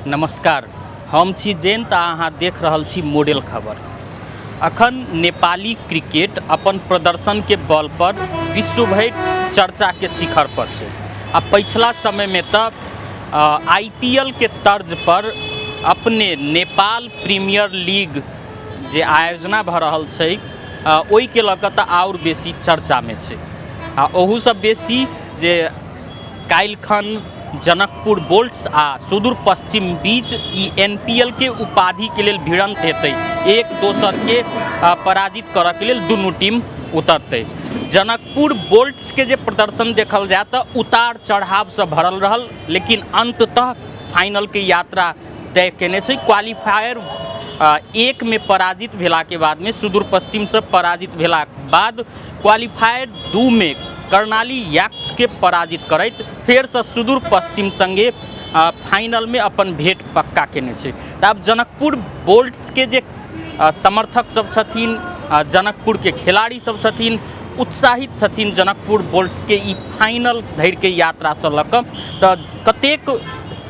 नमस्कार, हम छी जयंत आ अहाँ देख रहल छी मॉडल खबर। अखन नेपाली क्रिकेट अपन प्रदर्शनके बल पर विश्व भरि चर्चाके शिखर पर छै आ पछिला समयमे तऽ आईपीएल के तर्ज पर अपने नेपाल प्रीमियर लीग जे आयोजना भऽ रहल छै, ओहिके लऽ कऽ तऽ आओर बेसी चर्चामे छै। आ ओहूसँ बेसी जे काल्हिखन जनकपुर बोल्ट्स आ सुदूर पश्चिम बीच ई एनपीएल के उपाधिके लेल भिड़ंत हेतै। एक दोसरके पराजित करऽके लेल दुनू टीम उतरतै। जनकपुर बोल्ट्सके जे प्रदर्शन देखल जाय तऽ उतार चढ़ावसँ भरल रहल, लेकिन अंततः फाइनलके यात्रा तय केने छै। क्वालिफायर 1 मे पराजित भेलाके बादमे, सुदूर पश्चिमसँ पराजित भेलाके बाद क्वालिफायर 2 मे कर्णाली याक्सके पराजित करैत फेरसँ सुदूर पश्चिम सङ्गे फाइनलमे अपन भेंट पक्का केने छै। तऽ आब जनकपुर बोल्ट्सके जे समर्थक सब छथिन, जनकपुरके खिलाड़ी सब छथिन, उत्साहित छथिन जनकपुर बोल्ट्सके ई फाइनल धरिके यात्रासँ लऽ कऽ। तऽ कतेक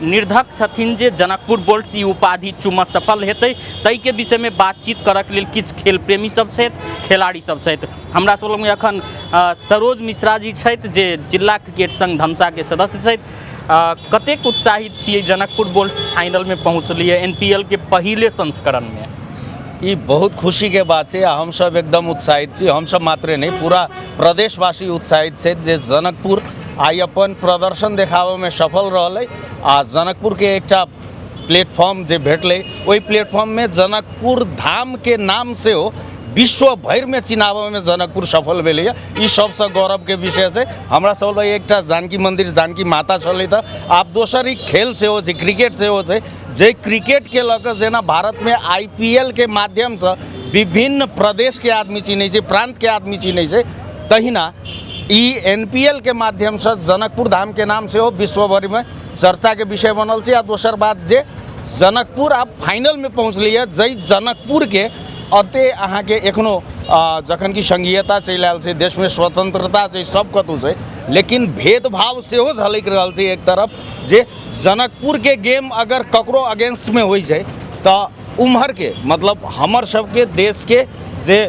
निर्धक छथिन जे जनकपुर बोल्ट्स ई उपाधि चूमऽ सफल हेतै, ताहिके विषयमे बातचीत करऽके लेल किछु खेल प्रेमी सब छथि, खिलाड़ी सब छथि। हमरा सब लगमे एखन सरोज मिश्रा जी छथि, जे जिला क्रिकेट संघ धमसाके सदस्य छथि। कतेक उत्साहित छियै जनकपुर बोल्ट्स फाइनलमे पहुँचलियै एनपीएल के पहिले संस्करणमे? ई बहुत खुशीके बात छै आ हमसब एकदम उत्साहित छी। हमसब मात्रे नहि, पूरा प्रदेशवासी उत्साहित छै जे जनकपुर आइ अपन प्रदर्शन देखाबऽमे सफल रहलै आ जनकपुरके एकटा प्लेटफॉर्म जे भेटलै, ओहि प्लेटफॉर्ममे जनकपुर धामके नाम सेहो विश्व भरिमे चिनाबऽमे जनकपुर सफल भेलैए। ई सबसँ गौरवके विषय छै। हमरा सब लग एकटा जानकी मन्दिर, जानकी माता छलै, तऽ आब दोसर ई खेल सेहो छै, क्रिकेट सेहो छै, जे क्रिकेटके लऽ कऽ जेना भारतमे आईपीएलके माध्यमसँ विभिन्न प्रदेशके आदमी चिन्है छै, प्रान्तके आदमी चिन्है छै, तहिना ई एनपीएलके माध्यमसँ जनकपुर धामके नाम सेहो विश्व भरिमे चर्चाके विषय बनल छै। आ दोसर बात जे जनकपुर आब फाइनलमे पहुँचलैए, जाहि जनकपुरके एते अहाँके एखनो जखन कि संघीयता चलि आयल छै, देशमे स्वतंत्रता छै, सब कतहु छै, लेकिन भेदभाव सेहो झलकि रहल छै। एक तरफ जे जनकपुरके गेम अगर ककरो अगेंस्टमे होइ छै तऽ उम्हरके, मतलब हमर सबके देशके जे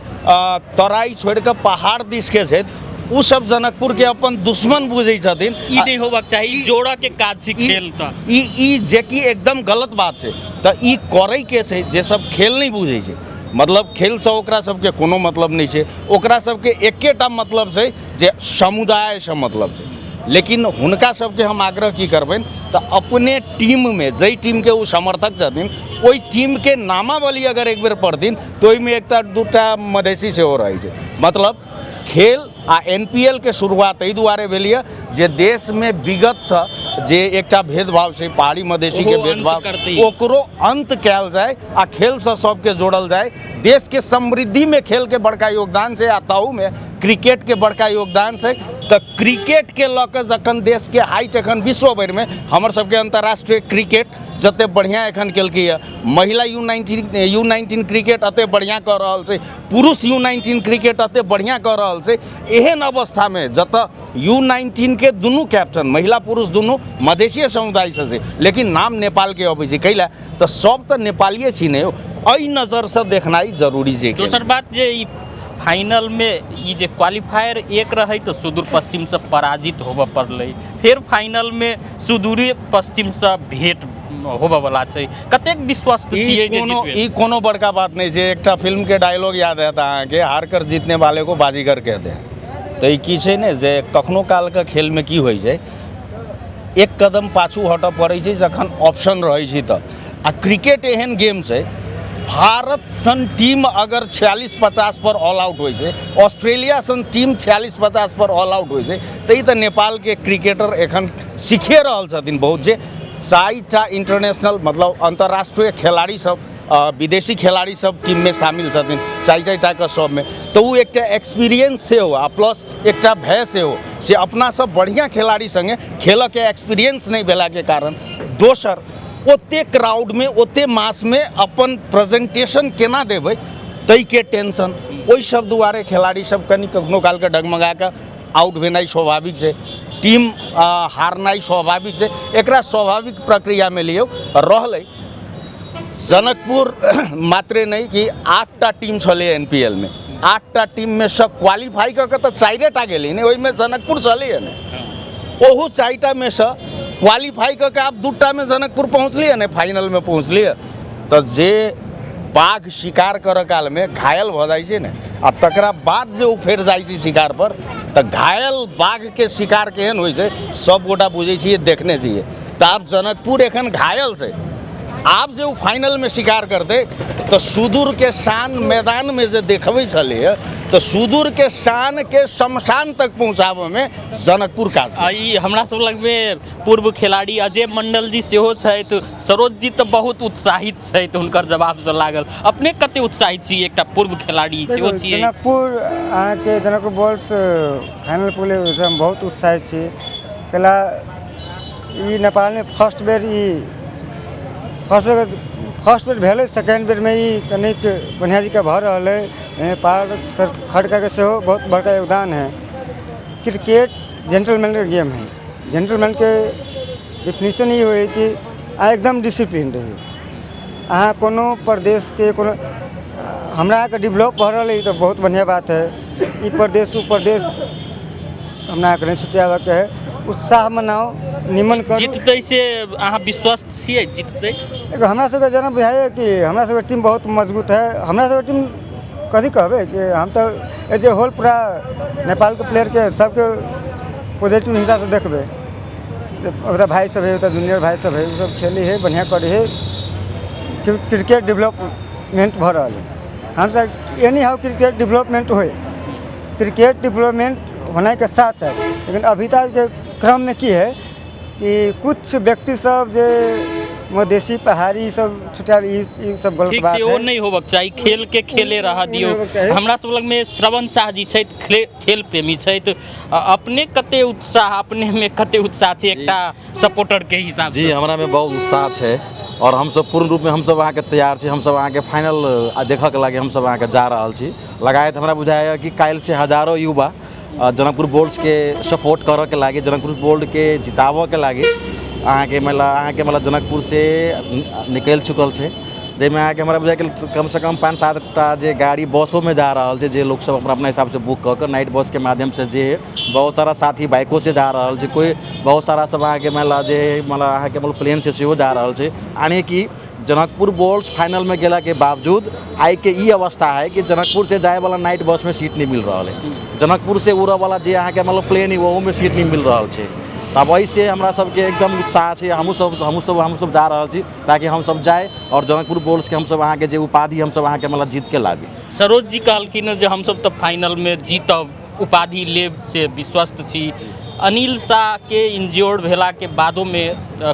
तराई छोड़िकऽ पहाड़ दिसके छथि, ओ सब जनकपुरके अपन दुश्मन बुझै छथिन। ई नहि होबाक चाही, जोड़ऽके काज छै खेल तऽ। ई ई जेकि एकदम गलत बात छै। तऽ ई करैके छै जे सब खेल नहि बुझै छै, मतलब खेलसँ ओकरा सबके कोनो मतलब नहि छै, ओकरा सबके एकेटा मतलब छै जे समुदायसँ मतलब छै। लेकिन हुनका सबके हम आग्रह की करबनि तऽ अपने टीममे जाहि टीमके ओ समर्थक छथिन, ओहि टीमके नामावली अगर एक बेर पढ़थिन तऽ ओहिमे एकटा दूटा मधेसी सेहो रहै छै। मतलब खेल आ एनपीएल के शुरुआत एहि दुआरे भेल यऽ जे देशमे विगतसँ जे एकटा भेदभाव छै, पहाड़ी मधेसीके ओहो अन्त भेदभाव करतै। ओकरो अन्त कयल जाय आ खेलसँ सबके जोड़ल जाय। देशके समृद्धिमे खेलके बड़का योगदान छै आ ताहूमे क्रिकेटके बड़का योगदान छै। तऽ क्रिकेटके लऽ कऽ जखन देशके हाइट एखन विश्व भरिमे, हमर सबके अंतर्राष्ट्रीय क्रिकेट जते बढ़िआँ एखन केलकैए, महिला यू 19 क्रिकेट एते बढ़िआँ कऽ रहल छै, पुरुष यू 19 क्रिकेट एते बढ़िआँ कऽ रहल छै, एहन अवस्थामे जतऽ यू 19के दुनू कैप्टन, महिला पुरुष दुनू मधेसीय समुदायसँ छै, लेकिन नाम नेपालके अबै छै, कैला तऽ सब तऽ नेपालिए छी ने? एहि नजरसँ देखनाइ जरूरी छै। दोसर बात जे ई फाइनलमे ई जे क्वालिफायर 1 रहै तऽ सुदूर पश्चिमसँ पराजित होबऽ पड़लै, फेर फाइनलमे सुदूरे पश्चिमसँ भेंट होबऽ वला छै। कतेक विश्वस्त ई छियै जे कोनो जीतबै? ई कोनो बड़का बात नहि छै। एकटा फिल्मके डायलॉग याद हैत अहाँके, "हार कर जीतने वाले को बाजीगर कहते हैं"। तऽ ई की छै ने जे कखनो कालके खेलमे की होइ छै, एक कदम पाछू हटऽ पड़ै छै जखन ऑप्शन रहै छै तऽ। आ क्रिकेट एहन गेम छै, भारत सन टीम अगर 46-50 पर ऑल आउट होइ छै, ऑस्ट्रेलिया सन टीम 46-50 पर ऑल आउट होइ छै, तऽ ई तऽ नेपालके क्रिकेटर एखन सीखिए रहल छथिन बहुत, जे 4टा इंटरनेशनल, मतलब अंतर्राष्ट्रीय खेलाड़ी सब, विदेशी खेलाड़ी सब टीममे शामिल छथिन, चारि चारिटाके सबमे। तऽ ओ एकटा एक्सपीरियंस सेहो आ प्लस एकटा भय सेहो से अपना सब बढ़िआँ खेलाड़ी सङ्गे खेलऽके एक्सपीरियंस नहि भेलाके कारण। दोसर, ओते क्राउडमे, ओते मासमे अपन प्रेजेंटेशन केना देबै, ताहिके टेंशन। ओहि सब दुआरे खेलाड़ी सब कनि कखनो कालके डगमगा कऽ आउट भेनाइ स्वाभाविक छै, टीम हारनाइ स्वाभाविक छै, एकरा स्वाभाविक प्रक्रियामे लियौ। रहलै जनकपुर मात्रे नहि कि 8टा टीम छलै NPL मे, 8टा टीममे सँ क्वालिफाइ कऽ के तऽ 4टा गेलै ने, ओहिमे जनकपुर छलैए ने, ओहू 4टामे सँ क्वालिफाइ कऽ के आब 2टामे जनकपुर पहुँचलियै ने, फाइनलमे पहुँचलियै। तऽ जे बाघ शिकार करऽ कालमे घायल भऽ जाइ छै ने, आ तकरा बाद जे ओ फेर जाइ छै शिकार पर, तऽ घायल बाघके शिकार केहन होइ छै सब गोटा बुझै छियै, देखने छियै। तऽ आब जनकपुर एखन घायल छै, आब जे ओ फाइनलमे शिकार करतै तऽ सुदूरके शान मैदानमे जे देखबै छलैए, तऽ सुदूरके शानके शमशान तक पहुँचाबऽमे जनकपुर काज। आ ई हमरा सब लगमे पूर्व खिलाड़ी अजय मंडल जी सेहो छथि। सरोज जी तऽ बहुत उत्साहित छथि, हुनकर जवाबसँ लागल। अपने कते उत्साहित छी, एकटा पूर्व खिलाड़ी सेहो छियै? जनकपुर अहाँके जनकपुर बॉल्स फाइनल पुगलै, ओहिसँ हम बहुत उत्साहित छी। कैला ई नेपालमे फर्स्ट बेर, ई फर्स्ट बेर भेलै, सेकेंड बेरमे ई कनिक बढ़िआँ जकाँ भऽ रहल है। एहिमे पार सर खड़काके सेहो बहुत बड़का योगदान है। क्रिकेट जेंटलमैनके गेम है। जेंटलमैनके डिफिनीशन ई होइ कि अहाँ एकदम डिसिप्लीन रही। अहाँ कोनो प्रदेशके कोनो हमरा अहाँके डेवलप भऽ रहल है, ई तऽ बहुत बढ़िआँ बात है। ई प्रदेश ओ प्रदेश हमरा अहाँके नहि छुटियाबऽके है। उत्साह मनाउ, निमन करू। जीततै से अहाँ विश्वस्त छियै, जीततै? देखो, हमरा सबके जेना बुझाइए कि हमरा सबके टीम बहुत मजबूत है। हमरा सबके टीम कथी कहबै कि हम तऽ एज ए होल पूरा नेपालके प्लेयरके सबके पॉजिटिव हिसाबसँ देखबै। ओकरा भाइ सब है, ओतऽ जूनियर भाइ सब है, ओ सब खेलै है, बढ़िआँ करै है। क्रिकेट डेवलपमेंट भऽ रहल है। हमसब एनी हाउ क्रिकेट डेवलपमेंट होइ, क्रिकेट डेवलपमेंट होने के साथ साथ, लेकिन अभी तक के क्रम में की है कि कुछ व्यक्ति सब जे मधेसी पहाड़ी सब छुटा, ई सब गलत ठीक बात छै, ओ है। नहि होबक चाही, खेल के खेले रह दियौ। नहि होबक चाही। हमरा सब लगमे श्रवण शाह जी छथि, खेल प्रेमी छथि। अपने कते उत्साह, अपने में कते उत्साह छै एकटा सपोर्टर के हिसाब जी से? हमरा में बहुत उत्साह छै और हमसब पूर्ण रूप में हमसब अहाँके तैयार छी। हमसब अहाँके फाइनल देखऽके लागी हमसब अहाँके जा रहल छी। लगायत हमरा बुझाइए कि काल्हि से हजारों युवा जनकपुर बोल्ट्स के सपोर्ट करऽ के लागी, जनकपुर बोल्ट के जिताबऽ के लागी अहाँके मतलब अहाँके मतलब जनकपुर से निकलि चुकल छै, जाहिमे अहाँके हमरा बुझाइए कि कमसँ कम 5-7 टा जे गाड़ी बसोमे जा रहल छै, जे लोकसब अपना अपना हिसाबसँ बुक कऽ कऽ नाइट बसके माध्यमसँ, जे बहुत सारा साथी बाइको से जा रहल छै, कोइ बहुत सारा सब अहाँके मतलब जे मतलब अहाँके मतलब प्लेनसँ सेहो जा रहल छै। यानि कि जनकपुर बोल्ट्स फाइनलमे गेलाके बावजूद आइके ई अवस्था है कि जनकपुर से जायवला नाइट बसमे सीट नहि मिल रहल है, जनकपुर से उड़ऽवला जे अहाँके मतलब प्लेन है ओहूमे सीट नहि मिल रहल छै। तऽ आब एहिसँ हमरा सबके एकदम उत्साह छै। हमहूँ सब जा रहल छी ताकि हमसब जाय और जनकपुर बोल्ट्सके हमसब अहाँके जे उपाधि हमसब अहाँके मतलब जीतके लाबी। सरोज जी कहलखिन जे हमसब तऽ फाइनलमे जीतब, उपाधि लेब से विश्वस्त छी। अनिल शाह के इंज्योर्ड भेला के बादोमे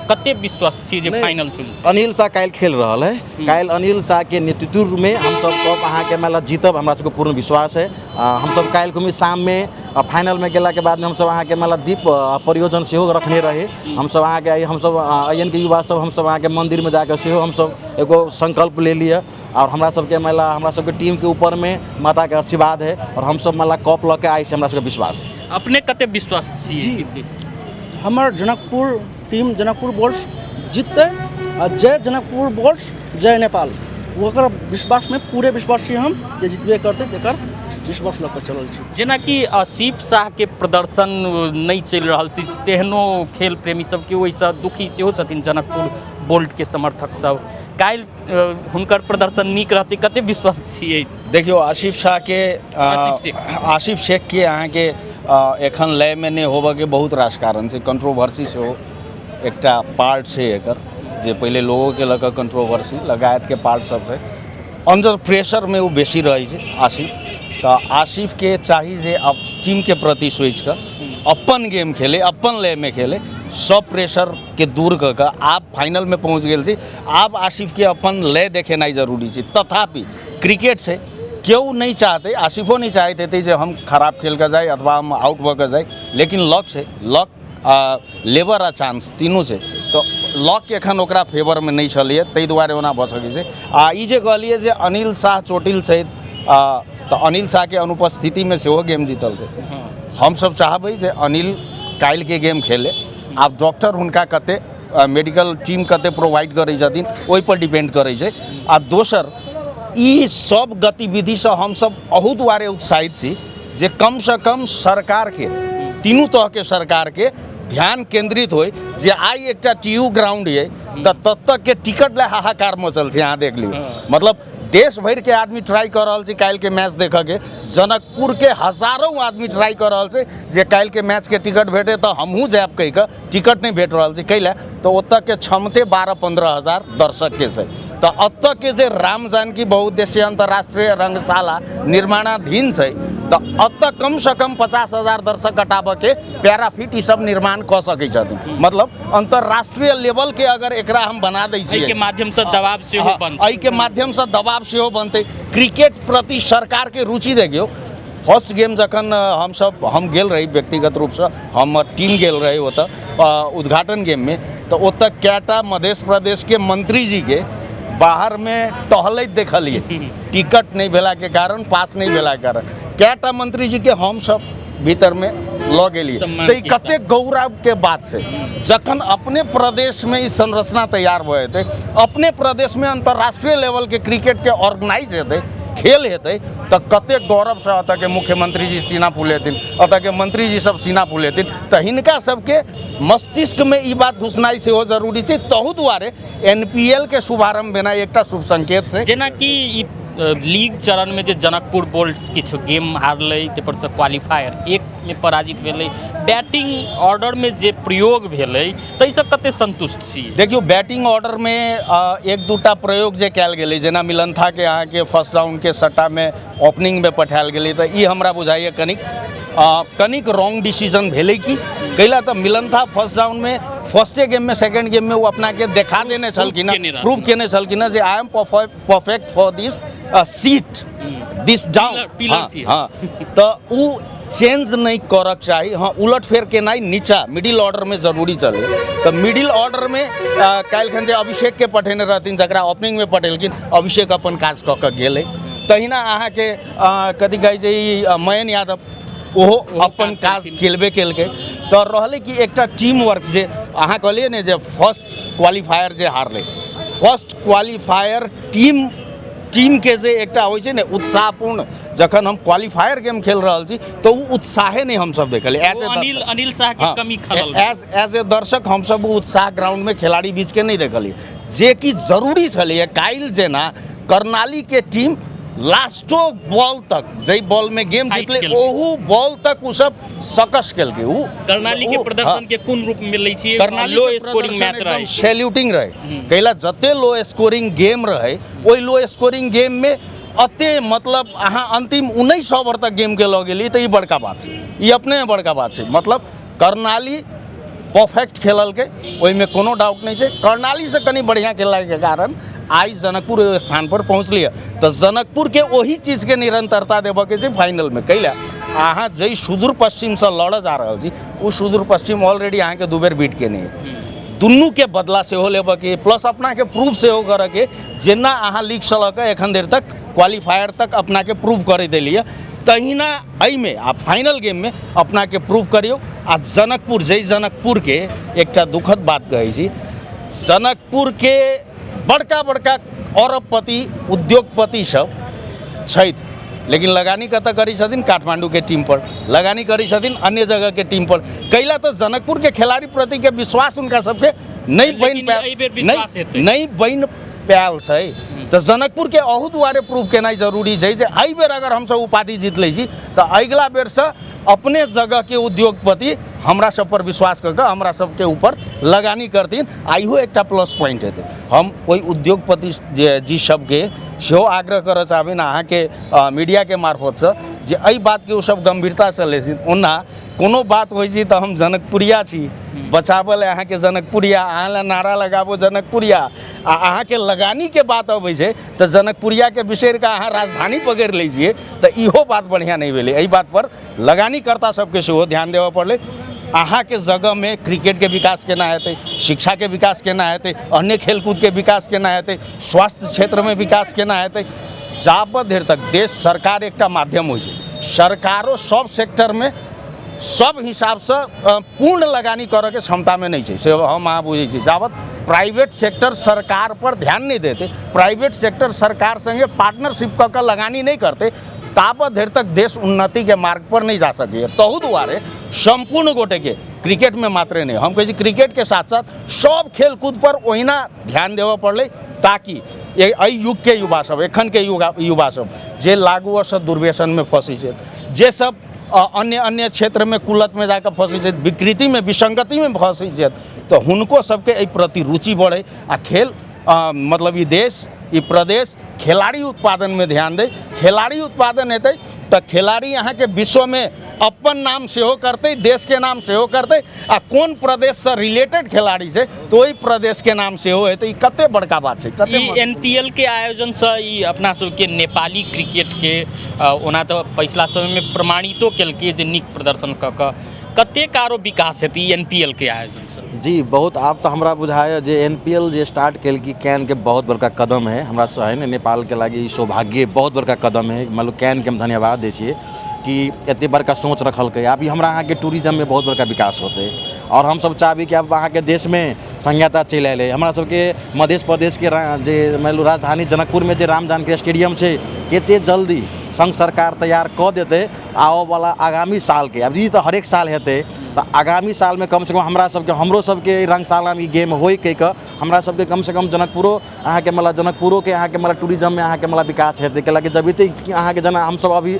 कते विश्वस्त छी जे फाइनल चुनू? अनिल शाह काल्हि खेल रहल है। काल्हि अनिल शाह के नेतृत्व में हमसब कप अहाँके मतलब जीतब, हमरा सबके पूर्ण विश्वास है। हमसब काल्हि घुमी शाममे फाइनलमे गेलाके बादमे हमसब अहाँके मतलब दीप प्रयोजन सेहो रखने रही। हमसब अहाँके हमसब अयनके युवा सब हमसब अहाँके मन्दिरमे जाकऽ सेहो हमसब एगो संकल्प ले लिअ और हमरा सबके मतलब हमरा सबके टीमके ऊपरमे माताके आशीर्वाद है और हमसब मतलब कप लऽ के आइ से हमरा सबके विश्वास। अपने कते विश्वस्त छी? जी, हमर जनकपुर टीम जनकपुर बोल्ट्स जीततै आ जय जनकपुर बोल्ट्स, जय नेपाल। ओकर विश्वासमे पूरे विश्वास छी हम जे जीतबे करतै, तकर विश्वास लऽ कऽ चलल छी। जेनाकि आसिफ शाहके प्रदर्शन नहि चलि रहल छै, तेहनो खेल प्रेमी सबके ओहिसँ दुखी सेहो छथिन जनकपुर बोल्टके समर्थक सब। काल्हि हुनकर प्रदर्शन नीक रहतै, कते विश्वस्त छियै? देखियौ, आसिफ शाहके आसिफ शेख। आसिफ शेखके अहाँके एखन लयमे नहि होबऽके बहुत रास कारण छै। कंट्रोवर्सी सेहो एकटा पार्ट छै एकर, जे पहिले लोगोके लऽ कऽ कंट्रोवर्सी लगायतके पार्ट सब छै। अंडर प्रेशरमे ओ बेसी रहै छै आसिफ। तऽ आसिफके चाही जे अब टीमके प्रति सोचि कऽ अपन गेम खेले, अपन लयमे खेले, सब प्रेशरके दूर कऽ कऽ। आब फाइनलमे पहुँच गेल छी, आब आसिफके अपन लय देखेनाइ जरूरी छै। तथापि क्रिकेट छै, केओ नहि चाहतै, आसिफो नहि चाहैत हेतै जे हम खराब खेल कऽ जाइ अथवा हम आउट भऽ कऽ जाइ, लेकिन लक छै, लक आ लेबर आ चांस तीनू छै। तऽ लक एखन ओकरा फेवरमे नहि छलैए, ताहि दुआरे ओना भऽ सकै छै। आ ई जे कहलियै जे अनिल शाह चोटिल छथि। तऽ अनिल शाहके अनुपस्थितिमे सेहो गेम जीतल छै। हमसब चाहबै जे अनिल काल्हिके गेम खेले। आब डॉक्टर हुनका कते, मेडिकल टीम कते प्रोवाइड करै छथिन, ओहिपर डिपेंड करै छै। आ दोसर, ई सब गतिविधिसँ हमसब अहू दुआरे उत्साहित छी जे कमसँ कम सरकारके, तीनू तहके सरकारके ध्यान केंद्रित होय जे आइ एकटा टी यू ग्राउंड ये तऽ तत तकके टिकट लए हाहाकार मचल छै। अहाँ देख लियौ, मतलब देश भरिके आदमी ट्राई कऽ रहल छै काल्हिके मैच देखऽके। जनकपुरके हजारों आदमी ट्राई कऽ रहल छै जे काल्हिके मैचके टिकट भेटे तऽ हमहूँ जायब कहि कऽ, टिकट नहि भेट रहल छै। कैला तऽ ओतऽके क्षमते 12-15 हजार दर्शकके छै। तऽ एतऽके जे राम जानकी बहुउद्देशीय अंतर्राष्ट्रीय रंगशाला निर्माणाधीन छै, तऽ एतऽ कमसँ कम 50,000 दर्शक हटाबऽके पैराफिट ई सब निर्माण कऽ सकै छथिन। मतलब अंतर्राष्ट्रीय लेवलके अगर एकरा हम बना दै छियै, एहिके माध्यमसँ दबाव सेहो बनतै। एहिके माध्यमसँ दबाव सेहो बनतै। क्रिकेट प्रति सरकारके रुचि देखियौ। फर्स्ट गेम जखन हमसब, हम गेल रही व्यक्तिगत रूपसँ, हमर टीम गेल रही ओतऽ उद्घाटन गेममे, तऽ ओतऽ कएटा मध्य प्रदेशके मंत्रीजीके बाहरमे टहलैत देखलियै। टिकट नहि भेलाके कारण, पास नहि भेलाके कारण कएटा मंत्रीजीके हमसब भीतरमे लऽ गेलियै। तऽ ई कतेक गौरवके बात छै जखन अपने प्रदेशमे ई संरचना तैयार भऽ जेतै, अपने प्रदेशमे अंतर्राष्ट्रीय लेवलके क्रिकेटके ऑर्गेनाइज हेतै, खेल हेतै, तऽ कतेक गौरवसँ एतऽके मुख्यमंत्री जी सीना फुलेथिन, एतऽके मंत्रीजी सब सीना फुलेथिन। तऽ हिनका सबके मस्तिष्कमे ई बात घुसनाइ सेहो जरूरी छै। तहू दुआरे NPL के शुभारंभ भेनाइ एकटा शुभ संकेत छै। जेनाकि ई लीग चरणमे जे जनकपुर बोल्ट्स किछु गेम हारलै, ताहिपरसँ क्वालिफायर 1 मे पराजित भेलै, बैटिंग ऑर्डरमे जे प्रयोग भेलै ताहिसँ कते संतुष्ट छी? देखियौ, बैटिंग ऑर्डरमे एक दूटा प्रयोग जे कयल गेलै, जेना मिलंथाके अहाँके फर्स्ट राउंडके सट्टामे ओपनिंगमे पठायल गेलै, तऽ ई हमरा बुझाइए कनिक कनिक रॉन्ग डिसीजन भेलै। कि कैला तऽ मिलंथा फर्स्ट राउंडमे, फर्स्टे गेममे, सेकेंड गेममे ओ अपनाके देखा देने छलखिन, केने रहथिन। प्रूव केने छलखिन जे I am perfect for this seat, this down. Pillar छियै। हँ, तऽ उ चेंज नहि करक चाही। हँ, उलट फेर केनाइ नीचा मिडिल ऑर्डरमे जरूरी छलै। तऽ मिडिल ऑर्डरमे काल्हिखन जे अभिषेकके पठेने रहथिन, जकरा ओपनिंगमे पठेलखिन, अभिषेक अपन काज कऽ कऽ गेलै। तहिना अहाँके कथी कहै छै ई, मयन यादव, ओहो अपन काज खेलबे केलकै। तऽ रहलै कि एकटा टीम वर्क जे अहाँ कहलियै ने जे फर्स्ट क्वालिफायर जे हारलै, फर्स्ट क्वालिफायर टीमके जे एकटा होइ छै ने उत्साहपूर्ण, जखन हम क्वालिफायर गेम खेल रहल छी तऽ ओ उत्साहे नहि हमसब देखलियै एज ए अनिल अनिल शाह के कमी खलल। एज ए दर्शक हमसब ओ उत्साह ग्राउंडमे खिलाड़ी बीचके नहि देखलियै, जे कि जरूरी छलैए। काल्हि जेना कर्णालीके टीम लास्टो बॉल तक, जाहि बॉलमे गेम फाइट जीतलै, केलकै। ओहू बॉल तक ओ सब सकस केलकै। ओ कर्णाली के प्रदर्शन के कोन रूप में लै छियै? कर्णाली लो के स्कोरिंग प्रदर्शन मैच एकदम रहे। सैल्यूटिंग रहे। कैला जते लो स्कोरिंग गेम रहे, ओहि लो स्कोरिंग गेममे अते, मतलब अहाँ अंतिम 19 ओवर तक गेमके लऽ गेली, तऽ ई बड़का बात छै। ई अपने बड़का बात छै। मतलब कर्णाली परफेक्ट खेललकै, ओहिमे कोनो डाउट नहि छै। कर्णालीसँ कनि बढ़िआँ खेललाके कारण आइ जनकपुर ओहि स्थानपर पहुँचलियै। तऽ जनकपुरके ओही चीजके निरन्तरता देबऽके छै फाइनलमे। कैला अहाँ जाहि सुदूर पश्चिमसँ लड़ऽ जा रहल छी, ओ सुदूर पश्चिम ऑलरेडी अहाँके दू बेर बीट केने अइ। दुनूके बदला सेहो लेबऽके, प्लस अपनाके प्रूफ सेहो करऽके। जेना अहाँ लीगसँ लऽ कऽ एखन धरि तक क्वालिफायर तक अपनाके प्रूफ करैत एलियै, तहिना एहिमे आ फाइनल गेममे अपनाके प्रूफ करियौ। आ जनकपुर, जाहि जनकपुरके एकटा दुखद बात कहै छी, जनकपुरके बड़का बड़का अरबपति उद्योगपति सब छथि, लेकिन लगानी कतऽ करै छथिन? काठमाण्डूके टीम पर लगानी करै छथिन, अन्य जगहके टीम पर। कैला तऽ जनकपुरके खेलाड़ी प्रतिके विश्वास हुनका सबके नहि बनि लेकिन एहि बेर विश्वास नहि हेतै। नहि बनि पायल छै। तऽ जनकपुरके अहू दुआरे प्रूफ केनाइ जरूरी छै जे एहि बेर अगर हमसब उपाधि जीत लै छी, तऽ अगिला बेरसँ अपने जगहके उद्योगपति हमरा सब पर विश्वास कऽ कऽ हमरा सबके ऊपर लगानी करथिन, आ इहो एकटा प्लस पॉइंट हेतै। हम ओहि उद्योगपति जे जी सबके सेहो आग्रह करऽ चाहबनि अहाँके मीडियाके मार्फतसँ जे एहि बातके ओसब गम्भीरतासँ लेथिन। ओना कोनो बात होइ छै तऽ हम जनकपुरिया छी, बचाबऽ लए अहाँके जनकपुरिया, अहाँ लए नारा लगाबो जनकपुरिया, आ अहाँके लगानीके बात अबै छै तऽ जनकपुरियाके बिसरि कऽ अहाँ राजधानी पकड़ि लै छियै, तऽ इहो बात बढ़िआँ नहि भेलै। एहि बातपर लगानीकर्ता सबके सेहो ध्यान देबऽ पड़लै। अहाँके जगहमे क्रिकेटके विकास केना हेतै, शिक्षाके विकास केना हेतै, अन्य खेलकूदके विकास केना हेतै, स्वास्थ्य क्षेत्रमे विकास केना हेतै। जाबत धरि तक देश सरकार एकटा माध्यम होइ छै, सरकारो सब सेक्टरमे सब हिसाबसँ पूर्ण लगानी करऽके क्षमतामे नहि छै, से हम अहाँ बुझै छी। जाबत प्राइवेट सेक्टर सरकार पर ध्यान नहि देतै, प्राइवेट सेक्टर सरकार सङ्गे पार्टनरशिप कऽ कऽ लगानी नहि करतै, ताबत धरि तक देश उन्नतिके मार्ग पर नहि जा सकैए। तहू दुआरे सम्पूर्ण गोटेके क्रिकेटमे मात्रे नहि, हम कहै छी क्रिकेटके साथ साथ सब खेलकूद पर ओहिना ध्यान देबऽ पड़लै, ताकि एहि युगके युवा सब, एखनके युवा सब जे लागू औषध दुर्व्यसनमे फँसै छै, जे सब अन्य अन्य क्षेत्रमे कुलतमे जाकऽ फँसै छथि, विकृतिमे विसङ्गतिमे फँसै छथि, तऽ हुनको सबके एहि प्रति रुचि बढ़ै आ खेल मतलब ई देश ई प्रदेश खेलाड़ी उत्पादनमे ध्यान दै। खेलाड़ी उत्पादन हेतै तऽ खेलाड़ी अहाँके विश्वमे अपन नाम सेहो करतै, देशके नाम सेहो करतै, आ कोन प्रदेशसँ रिलेटेड खेलाड़ी छै तऽ ओहि प्रदेशके नाम सेहो हेतै। ई कते बड़का बात छै, कते ई एनपीएल के आयोजनसँ ई अपना सबके नेपाली क्रिकेटके ओना तऽ पछिला समयमे प्रमाणितो केलकै जे नीक प्रदर्शन कऽ कऽ कतेक आरो विकास हेतै ई एनपीएल के आयोजनसँ? जी बहुत। आब तऽ हमरा बुझाइए जे एनपीएल जे स्टार्ट केलकै can के बहुत बड़का कदम है हमरा से है ने, नेपालके लागि ई सौभाग्य बहुत बड़का कदम है। मतलब can के हम धन्यवाद दै छियै कि एते बड़का सोच रखलकै। आब ई हमरा अहाँके टूरिज्ममे बहुत बड़का विकास होतै आओर हमसब चाहबै कि आब अहाँके देशमे संहिता चलि अयलै। हमरा सबके मध्य प्रदेशके जे मानि लू राजधानी जनकपुरमे जे राम जानकी स्टेडियम छै, कते जल्दी संघ सरकार तैयार कऽ देतै आबऽवला आगामी सालके, अब ई तऽ हरेक साल हेतै, तऽ आगामी सालमे कमसँ कम हमरा सबके हमरो सबके रङ्गशालामे ई गेम होइ कहि कऽ हमरा सबके कमसँ कम जनकपुरो अहाँके मतलब जनकपुरोके अहाँके मतलब टूरिज्ममे अहाँके मतलब विकास हेतै। कैलाकि जब एते अहाँके जेना हमसब अभी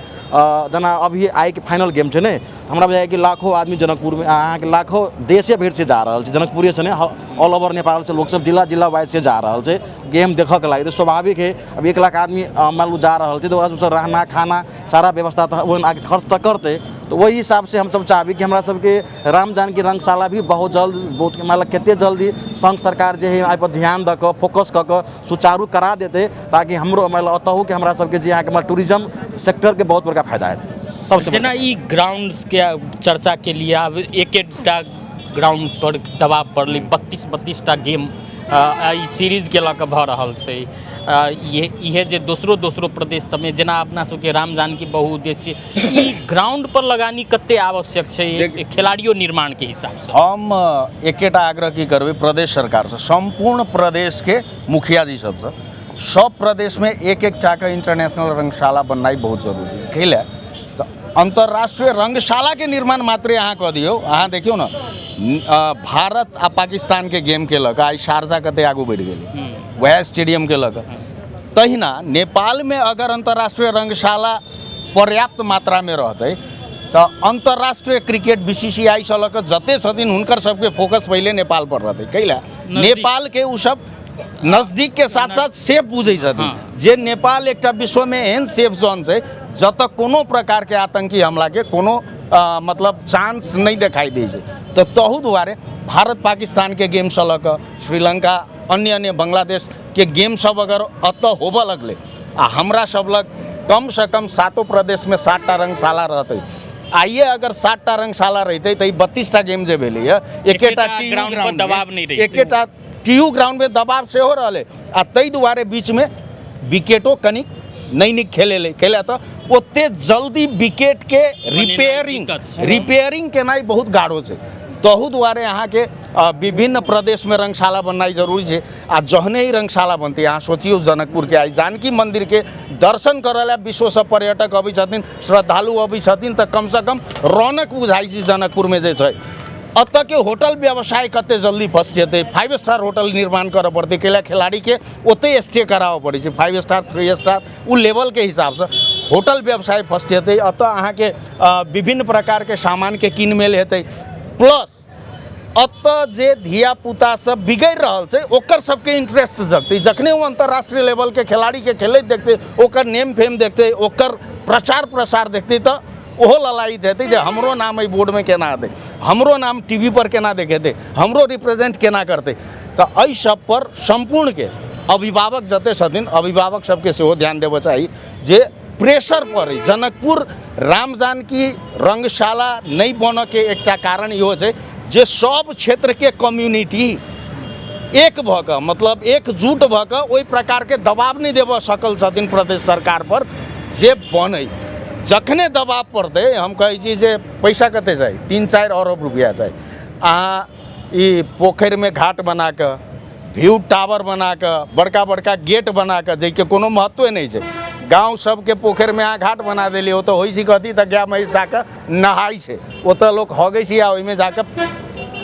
जेना अभी आइके फाइनल गेम छै ने, हमरा बुझाइए कि लाखो आदमी जनकपुरमे अहाँके लाखो देशे भरिसँ जा रहल छै, जनकपुरेसँ नहि ऑल ओवर नेपालसँ लोकसब जिला जिला वाइजसँ जा रहल छै गेम देखऽके लागि। तऽ स्वाभाविक है अब 1 लाख आदमी मान लू जा रहल छै तऽ ओकरा रहना खाना सारा व्यवस्था तऽ ओहन आगे खर्च तऽ करतै। तऽ ओहि हिसाबसँ हमसब चाहबै कि हमरा सबके राम जानकी रङ्गशाला भी बहुत जल्द बहुत मतलब कते जल्दी संघ सरकार जे है एहिपर ध्यान दऽ कऽ फोकस कऽ कऽ सुचारू करा देतै, ताकि हमरो मतलब ओतहुके हमरा सबके जे अहाँके मतलब टूरिज्म सेक्टरके बहुत बड़का फायदा हेतै। सबसे जेना ई ग्राउंडके चर्चा के लिए आब एक एकटा ग्राउंड पर दबाव पड़लै, 32-32टा गेम एहि सीरीजके लऽ कऽ भऽ रहल छै। इहे जे दोसरो दोसरो प्रदेश सबमे जेना अपना सबके राम जानकी बहुउद्देशीय ई ग्राउंड पर लगानी कते आवश्यक छै खिलाड़ियो निर्माणके हिसाबसँ? हम एकेटा आग्रह की करबै प्रदेश सरकारसँ, सम्पूर्ण प्रदेशके मुखिया जी सबसँ, सब प्रदेशमे एक एकटाके इंटरनेशनल रङ्गशाला बननाइ बहुत जरूरी छै। कैला तऽ अन्तर्राष्ट्रीय रङ्गशालाके निर्माण मात्रे अहाँ कऽ दियौ। अहाँ देखियौ ने भारत आ पाकिस्तानके गेमके लऽ कऽ आइ शारजा कते आगू बढ़ि गेलै वएह स्टेडियमके लऽ कऽ। तहिना नेपालमे अगर अन्तर्राष्ट्रीय रङ्गशाला पर्याप्त मात्रामे रहतै तऽ अन्तर्राष्ट्रीय क्रिकेट BCCI सँ लऽ कऽ जते छथिन हुनकर सबके फोकस पहिले नेपाल पर रहतै। कैला नेपालके ओ सब नजदीकके साथ साथ सेफ बुझै छथिन जे नेपाल एकटा विश्वमे एहन सेफ जोन छै जतऽ कोनो प्रकारके आतंकी हमलाके कोनो मतलब चांस नहि देखाइ दै छै। तऽ तहू दुआरे भारत पाकिस्तानके गेमसँ लऽ कऽ श्रीलङ्का अन्य अन्य बांग्लादेशके गेम सब अगर एतऽ होबऽ लगलै आ हमरा सब लग कमसँ कम 7 प्रदेशमे 7टा रङ्गशाला रहतै, आइए अगर 7टा रङ्गशाला रहितै तऽ ई 32टा गेम जे भेलैए एकेटा ग्राउंड पर दबाव नहि रहितै, एकेटा टीयू ग्राउंडमे दबाव सेहो रहलै आ ताहि दुआरे बीचमे विकेटो कनिक नहि नीक खेलेलै। कैला तऽ ओते जल्दी विकेटके रिपेयरिंग केनाइ बहुत गाढ़ो छै। तहू दुआरे अहाँके विभिन्न प्रदेशमे रङ्गशाला बननाइ जरूरी छै। आ जहने ही रङ्गशाला बनतै, अहाँ सोचियौ जनकपुरके आइ जानकी मन्दिरके दर्शन करऽ लए विश्वसँ पर्यटक अबै छथिन, श्रद्धालु अबै छथिन, तऽ कमसँ कम रौनक बुझाइ छै जनकपुरमे जे छै। एतऽके होटल व्यवसाय कते जल्दी फँसि जेतै, 5 स्टार होटल निर्माण करऽ पड़तै, कैला खेलाड़ीके ओतहि स्टे कराबऽ पड़ै छै, 5 स्टार 3 स्टार ओ लेवलके हिसाबसँ होटल व्यवसाय फँसि जेतै। एतऽ अहाँके विभिन्न प्रकारके सामानके किनमेल हेतै, प्लस एतऽ जे धियापुता सब बिगड़ि रहल छै ओकर सबके इंट्रेस्ट जगतै। जखने ओ अन्तर्राष्ट्रीय लेवलके खेलाड़ीके खेलैत देखतै, ओकर नेम फेम देखतै, ओकर प्रचार प्रसार देखतै, तऽ ओहो ललायित हेतै जे हमरो नाम एहि बोर्डमे केना हेतै, हमरो नाम टीवी पर केना देखेतै, हमरो रिप्रेजेंट केना करतै। तऽ एहि सब पर सम्पूर्णके अभिभावक जते छथिन अभिभावक सबके सेहो ध्यान देबऽ चाही जे प्रेशर पड़ै। जनकपुर राम जानकी रङ्गशाला नहि बनऽके एकटा कारण इहो छै जे सब क्षेत्रके कम्युनिटी एक भऽ कऽ, मतलब एकजुट भऽ कऽ ओहि प्रकारके दबाव नहि देबऽ सकल छथिन प्रदेश सरकारपर जे बनै। जखने दबाव पड़तै, हम कहै छी जे पैसा कते चाही, 3-4 अरब रुपैआ चाही। अहाँ ई पोखरिमे घाट बना कऽ, व्यू टावर बना कऽ, बड़का बड़का गेट बना कऽ, जाहिके कोनो महत्वे नहि छै, गाँव सबके पोखरिमे अहाँ घाट बना देलियै, ओतऽ होइ छै कथी तऽ गाय महीँस जाकऽ नहाइ छै, ओतऽ लोक हगै छै आ ओहिमे जाकऽ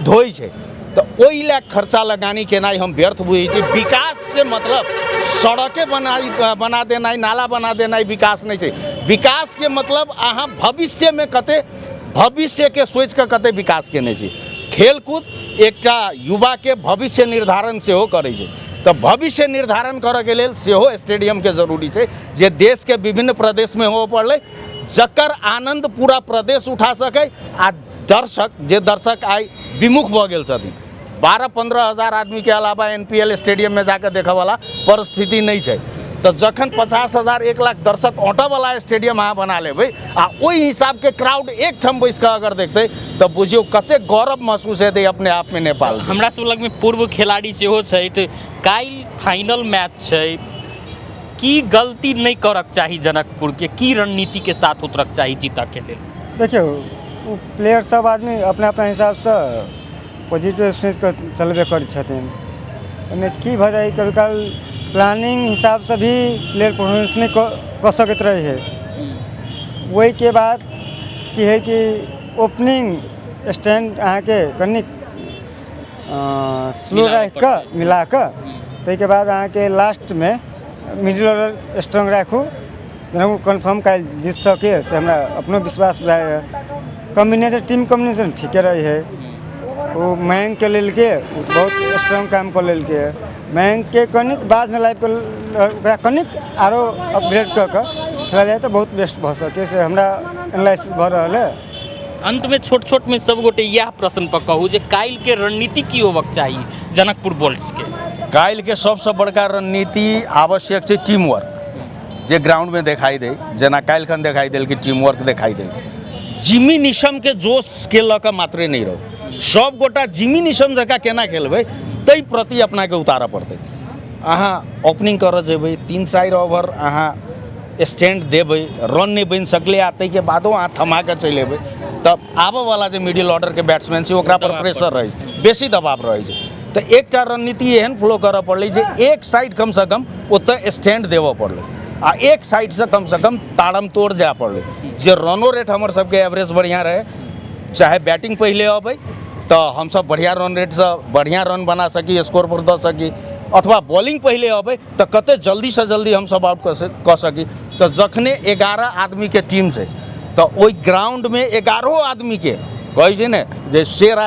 धोइ छै। तऽ ओहि लए खर्चा लगानी केनाइ हम व्यर्थ बुझै छी। विकासके मतलब सड़के बना देनाइ, नाला बना देनाइ विकास नहि छै। विकासके मतलब अहाँ भविष्यमे कते, भविष्यके सोचिकऽ कते विकास केने छी। खेलकूद एकटा युवाके भविष्य निर्धारण सेहो करै छै, तऽ भविष्य निर्धारण करऽके लेल सेहो स्टेडियमके जरूरी छै, जे देशके विभिन्न प्रदेशमे होबऽ पड़लै, जकर आनन्द पूरा प्रदेश उठा सकै। आ दर्शक, जे दर्शक आइ विमुख भऽ गेल छथिन, 12-15 हजार आदमीके अलावा NPL स्टेडियममे जाकऽ देखऽवला परिस्थिति नहि छै। तऽ जखन 50,000 1 लाख दर्शक अँटऽवला स्टेडियम अहाँ बना लेबै आ ओहि हिसाबके क्राउड एकठाम बैस कऽ अगर देखतै तऽ बुझियौ कतेक गौरव महसूस हेतै अपने आपमे नेपाल। हमरा सब लगमे पूर्व खिलाड़ी सेहो छथि, काल्हि फाइनल मैच छै, की गलती नहि करक चाही जनकपुरके, की रणनीतिके साथ उतरक चाही जीतऽके लेल? देखियौ, ओ प्लेयर सब आदमी अपना अपना हिसाबसँ पॉजिटिव सोचि कऽ चलबे करै छथिन। ओहिमे की भऽ जाइ, कभी काल प्लानिंग हिसाबसँ भी प्लेयर परफॉर्मेंस नहि कऽ सकैत रहै है। ओहिके बाद की है कि ओपनिंग स्टैंड अहाँके कनिक स्लो मिलाबऽ राखि कऽ मिला कऽ, ताहिके बाद अहाँके लास्टमे मिडिल ऑर्डर स्ट्रॉन्ग राखू, जेना ओ कन्फर्म काल्हि जीत सकैए से हमरा अपनो विश्वास भए। कॉम्बिनेशन, टीम कॉम्बिनेशन ठीके रहै है। ओ मयंकके लेलकै, ओ बहुत स्ट्रॉन्ग काम कऽ लेलकै। मयंकके कनिक बादमे लाबि कऽ ओकरा कनिक आरो अपग्रेड कऽ कऽ खेला जाय तऽ बहुत बेस्ट भऽ सकै, से हमरा एनालिसिस भऽ रहल है। अंतमे छोट छोटमे सब गोटे इएह प्रश्न पर कहू जे काल्हिके रणनीति की होबक चाही जनकपुर बोल्ट्सके? काल्हिके सबसँ बड़का रणनीति आवश्यक छै टीम वर्क, जे ग्राउंडमे देखाइ दै, जेना काल्हिखन देखाइ देल कि टीम वर्क देखाइ देल। जिमी निशमके जोशके लऽ कऽ मात्रे नहि रहू, सब गोटा जिमी निशम जकाँ केना खेलबै ताहि प्रति अपनाके उतारऽ पड़तै। अहाँ ओपनिंग करऽ जेबै, 3-4 ओवर अहाँ स्टैंड देबै, रन नहि बनि सकलै आ ताहिके बादो अहाँ थमा कऽ चलि अयबै, तऽ आबऽवला जे मिडिल ऑर्डरके बैट्समैन छै ओकरा पर प्रेशर रहै छै, बेसी दबाव रहै छै। तऽ एकटा रणनीति एहन फॉलो करऽ पड़लै जे एक साइड कमसँ कम ओतऽ स्टैंड देबऽ पड़लै आ एक साइडसँ कमसँ कम ताड़म तोड़ जाय पड़लै, जे रनो रेट हमर सबके एवरेज बढ़िआँ रहै। चाहे बैटिंग पहिले अबै तऽ हमसब बढ़िआँ रन रेटसँ बढ़िआँ रन बना सकी, स्कोर पर दऽ सकी, अथवा बॉलिंग पहिले अबै तऽ कते जल्दीसँ जल्दी हमसब आउट कऽ सकी। तऽ जखने 11 आदमीके टीम छै तऽ ओहि ग्राउंडमे 11 आदमीके कहै छै ने जे शेर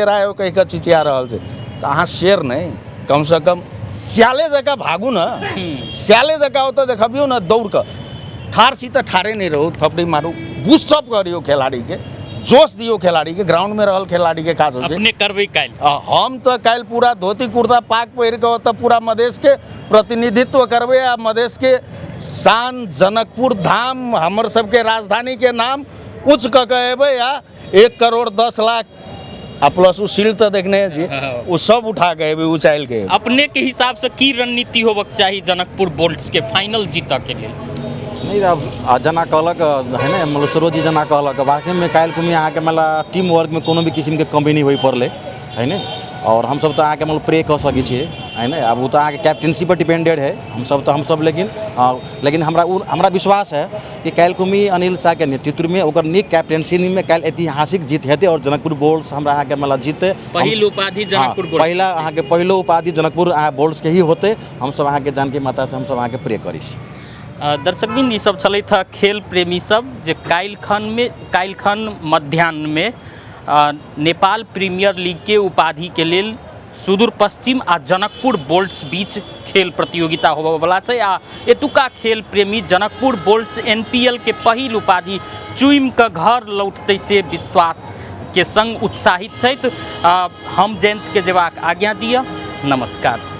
आयो कहि कऽ चिचिया रहल छै, तऽ अहाँ शेर नहि, कमसँ कम स्याले जकाँ भागू ने, स्याले जकाँ ओतऽ देखबियौ ने दौड़ कऽ। ठाढ़ छी तऽ ठाढ़े नहि रहू, थपड़ी मारू, बूस्टअप करियौ खेलाड़ीके, जोश दियौ खेलाड़ीके। ग्राउंडमे रहल खेलाड़ीके काज होइ छै। अपने करबै काल्हि? हम तऽ काल्हि पूरा धोती कुर्ता पाग पहिर कऽ ओतऽ पूरा मधेशके प्रतिनिधित्व करबै आ मधेशके शान जनकपुर धाम हमर सबके राजधानीके नाम उच्च कऽ कऽ अयबै आ 1 करोड़ 10 लाख आ प्लस ओ सील तऽ देखने छी, ओ सब उठा के अयबै, उचालि के। अपने के हिसाब से की रणनीति होबक चाही जनकपुर बोल्ट्स के फाइनल जीतऽ के लेल? नहीं, अब जना कहलक है ने, मतलब सरोजी जना कहलक वाकई में काल्हि कुमी अहाँके मतलब टीम वर्क में कोनो भी किस्मके कमी नहीं होय पड़लै है ने। और हमसब तऽ अहाँके मतलब प्रे कऽ सकै छियै है ने। आब ओ तऽ अहाँके कैप्टनसी पर डिपेंडेड है। हमसब तऽ हमसब लेकिन लेकिन हमरा विश्वास है कि काल्हि कुमी अनिल शाहके नेतृत्वमे ओकर नीक कैप्टनसी में काल्हि ऐतिहासिक जीत हेतै और जनकपुर बोल्ट्स हमरा अहाँके मतलब जीतै। पहिल उपाधि जनकपुर बोल्ट्स। पहिला अहाँके पहिलो उपाधि जनकपुर अहाँ बोल्ट्सके ही होतै। हमसब अहाँके जानकी मातासँ हमसब अहाँके प्रे करै छी। दर्शकबिंद, ई सब छलथि हँ खेल प्रेमी सब जे काल्हिखन मध्याह्नमे नेपाल प्रीमियर लीग के उपाधि के लेल सुदूर पश्चिम आ जनकपुर बोल्ट्स बीच खेल प्रतियोगिता होबयवला छै आ एतुका खेल प्रेमी जनकपुर बोल्ट्स NPL के पहिल उपाधि चुमि कऽ घर लौटतै से विश्वास के संग उत्साहित छथि। हम जयंत के जेबाक आज्ञा दिअ। नमस्कार।